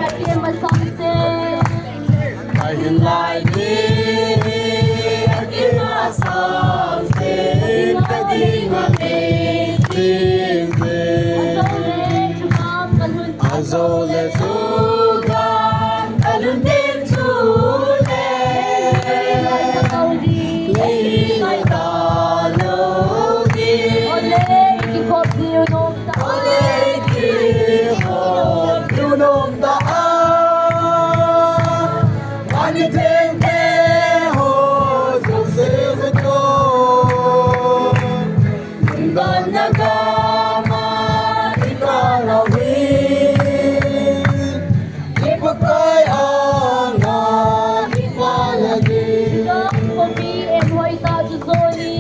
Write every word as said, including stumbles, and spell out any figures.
Akim asang se. Ahin lai ni, akim asang se, kading a nei chin se. Ajo le chu gam kalhun, ajo le chu gam kalhun ding chu le. Nei ngai ta lou ding. Ole, kikhop diu nom ta. Ole, kikhop diu nom ta a. Ani theng te ho, Joseph to. Nundan na kama, ikalawi. Ipakai anga, ikalagi. Kopi en hoi ta chu joni.